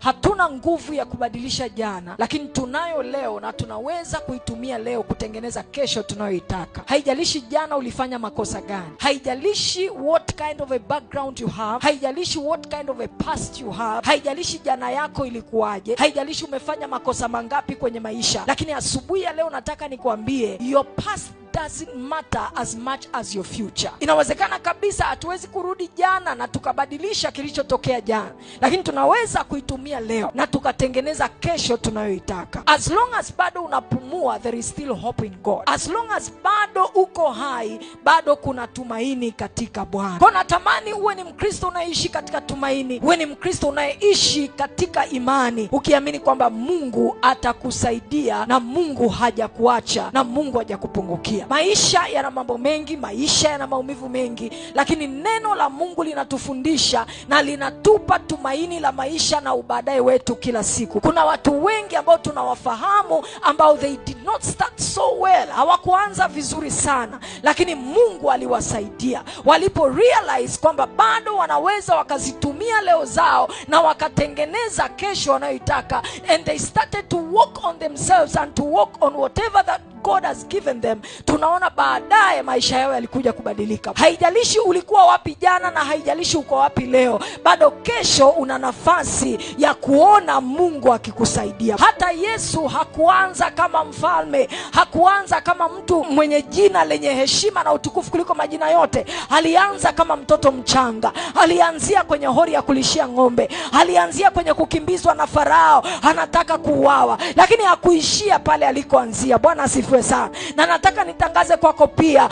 Hatuna nguvu ya kubadilisha jana, lakini tunayo leo na tunaweza kuitumia leo kutengeneza kesho tunayoitaka. Haijalishi jana ulifanya makosa gani, haijalishi what kind of a background you have, haijalishi what kind of a past you have, haijalishi jana yako ilikuwaje, haijalishi umefanya makosa mangapi kwenye maisha, lakini asubuhi ya leo nataka nikuambie, your past doesn't matter as much as your future. Inawezekana kabisa hatuwezi kurudi jana na tukabadilisha kilichotokea jana, lakini tunaweza kuitumia leo na tukatengeneza kesho tunayoitaka. As long as bado unapumua, there is still hope in God. As long as bado uko hai, bado kuna tumaini katika Bwana. Kwa natamani uwe ni Mkristo unayeishi katika tumaini, uwe ni Mkristo unayeishi katika imani, ukiamini kwamba Mungu atakusaidia na Mungu hajakuacha na Mungu hajakupungukia. Maisha yana mambo mengi, maisha yana maumivu mengi, lakini neno la Mungu linatufundisha na linatupa tumaini la maisha na ubaadaye wetu kila siku. Kuna watu wengi ambao tunawafahamu ambao they did not start so well, hawakuanza vizuri sana, lakini Mungu aliwasaidia walipo realize kwamba bado wanaweza wakazitumia leo zao na wakatengeneza kesho wanayoitaka, and they started to work on themselves and to work on whatever that God has given them. Tunaona baadaye maisha yao yalikuja kubadilika. Haijalishi ulikuwa wapi jana na haijalishi uko wapi leo, bado kesho una nafasi ya kuona Mungu akikusaidia. Hata Yesu hakuanza kama mfalme, hakuanza kama mtu mwenye jina lenye heshima na utukufu kuliko majina yote. Alianza kama mtoto mchanga, alianzia kwenye hori ya kulishia ng'ombe, alianzia kwenye kukimbizwa na Farao, anataka kuuawa, lakini hakuishia pale alikoanzia. Bwana asifiwe sana. Na nataka nitangaze kwako pia,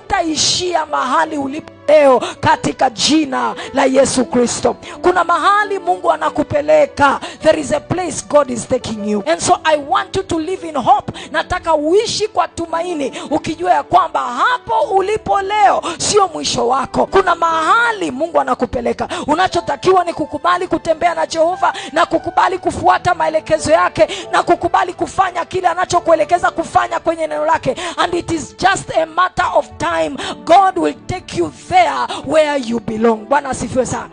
hautaishia mahali ulipo leo katika jina la Yesu Kristo. Kuna mahali Mungu anakupeleka. There is a place God is taking you. And so I want you to live in hope. Nataka uishi kwa tumaini ukijua ya kwamba hapo ulipo leo sio mwisho wako. Kuna mahali Mungu anakupeleka. Unachotakiwa ni kukubali kutembea na Jehova na kukubali kufuata maelekezo yake na kukubali kufanya kile anachokuelekeza kufanya kwenye neno lake. And it is just a matter of time. God will take you there where you belong. Bwana asifiwe sana.